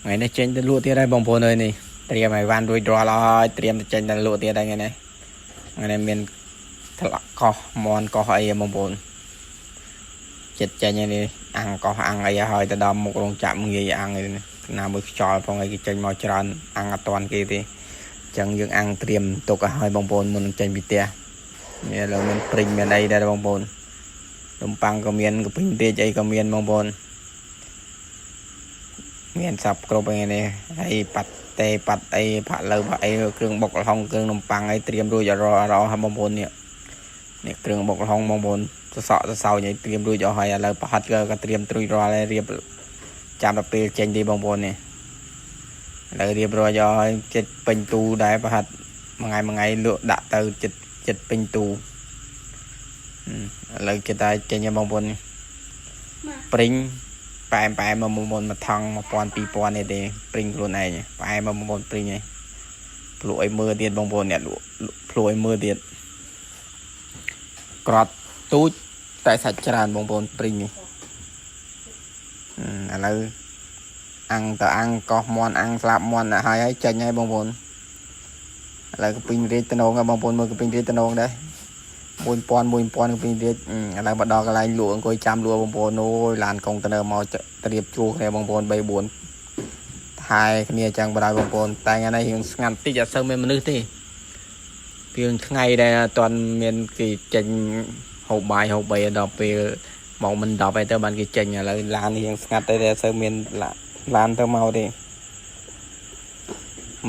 ថ្ងៃនេះចេញទៅលក់ទៀតហើយបងប្អូនអើយនេះត្រៀមឲ្យវ៉ាន់រួចរាល់ហើយត្រៀមទៅចេញទៅលក់ទៀតហើយថ្ងៃនេះថ្ងៃនេះមានថ្លាក់កោះមន់កោះអីហ៎បងប្អូនចិត្តចេញហើយនេះអាំងកោះអាំងអីហើយទៅដល់មុខរោងចក្រងាយអាំងអីនេះណាមួយខ្យល់ផងអីគេចេញមកច្រើនអាំងអត់តាន់គេទេអញ្ចឹងយើងអាំងត្រៀមទុកឲ្យហើយបងប្អូនមុននឹងចេញពីផ្ទះនេះឥឡូវមានព្រិញមានអីដែរបងប្អូននំប៉័ងក៏មានកពិញរាជអីក៏មានបងប្អូន មានសັບគ្រប់ឯនេះហើយប៉ាត់តេប៉ាត់អីផាក់លើផាក់អីគ្រឿងបុកល្ហុងគ្រឿងនំប៉័ងអីត្រៀមរួចអរអរហើយបងប្អូននេះនេះគ្រឿងបុកល្ហុងបងប្អូនសសក់សសោញអីត្រៀមរួចអស់ហើយឥឡូវប្រហិតក៏ត្រៀមត្រួយរាល់ហើយរៀបចាំដល់ពេលចេញទេបងប្អូននេះឥឡូវរៀបរួចអស់ហើយចិត្តពេញទូដែរប្រហិតមួយថ្ងៃមួយថ្ងៃលក់ដាក់ទៅចិត្តចិត្តពេញទូឥឡូវចិត្តតែចេញហើយបងប្អូននេះព្រិញ ប៉ែមប៉ែមមកមុនមួយថង់1000 2000នេះទេព្រិញខ្លួនឯងប៉ែមមកមុនព្រិញឯងភ្លក់ឲ្យមើលទៀតបងប្អូនអ្នកលក់ភ្លក់ឲ្យមើលទៀតក្រត់ទូចតែសាច់ច្រើនបងប្អូនព្រិញនេះឥឡូវអាំងតអាំងកោះមន់អាំងស្លាប់មន់ហើយហើយចេញហើយបងប្អូនឥឡូវកពីងរាជតំណងបងប្អូនមើលកពីងរាជតំណងដែរ1000 1000កពីងរាជឥឡូវមកដល់កន្លែងលក់អង្គុយចាំលក់បងប្អូនអូយឡានកុងតឺន័រមកត្រៀបជួគ្នាបងប្អូន3 4ថែគ្នាចឹងបណ្ដោយបងប្អូនតែថ្ងៃនេះរៀងស្ងាត់តិចអត់សូវមានមនុស្សទេពីថ្ងៃដែលអត់ទាន់មានគេចេញហូបបាយហូបអីដល់ពេលម៉ោងមិន10អីទៅបានគេចេញឥឡូវឡានរៀងស្ងាត់ទៅតែអត់សូវមានឡានទៅមកទេ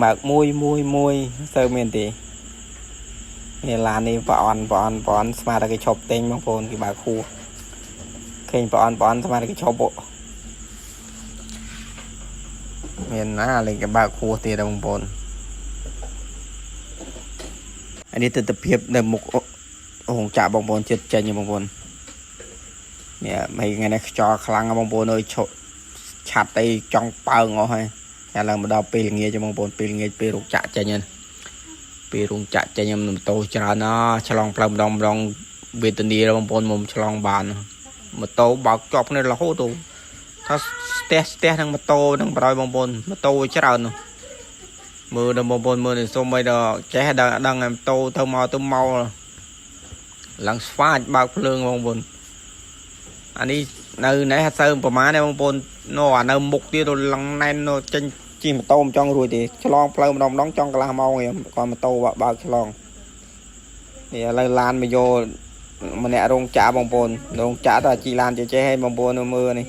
មកមួយមួយមួយសូវមានទេនេះឡាននេះប្រអន់ប្រអន់ប្រអន់ស្មានតែគេឈប់ទិញបងប្អូនគេបើកហួសឃើញប្រអន់ប្រអន់ស្មានតែគេឈប់មានណាលេងគេបើកហួសទៀតបងប្អូនអានេះទស្សនភាពនៅមុខរោងចក្របងប្អូនចិត្តចេញបងប្អូននេះមិនថ្ងៃនេះខ្យល់ខ្លាំងបងប្អូនអើយឈប់ឆាត់អីចង់ប៉ើងអស់ហើយតែឡើងមកដល់ពេលល្ងាចបងប្អូនពេលល្ងាចពេលរោងចក្រចេញហ្នឹងពេលរោងចក្រចេញម៉ូតូច្រើនណាស់ឆ្លងផ្លូវម្ដងម្ដងវេទនាបងប្អូនមុំឆ្លងបានម៉ូតូបើកជាប់គ្នារហូតទៅថាស្ទះស្ទះនឹងម៉ូតូនឹងបរយបងប្អូនម៉ូតូច្រើននោះមើលដល់បងប្អូនមើលនេះសូម្បីដល់ចេះដល់ដឹងម៉ូតូទៅមកទៅមកឡើងស្វាចបើកភ្លើងបងប្អូនអានេះនៅនេះអត់សូវប្រហែលទេបងប្អូននោះអានៅមុខទៀតទៅឡើងណែននោះចេញជិះម៉ូតូមិនចង់រួចទេឆ្លងផ្លូវម្ដងម្ដងចង់កន្លះម៉ោងឯងគាត់ម៉ូតូបើកឆ្លងនេះឥឡូវឡានមកយកម្នាក់រោងចក្របងប្អូនរោងចក្រទៅជីឡានចេះចេះឲ្យបងប្អូនមើលនេះ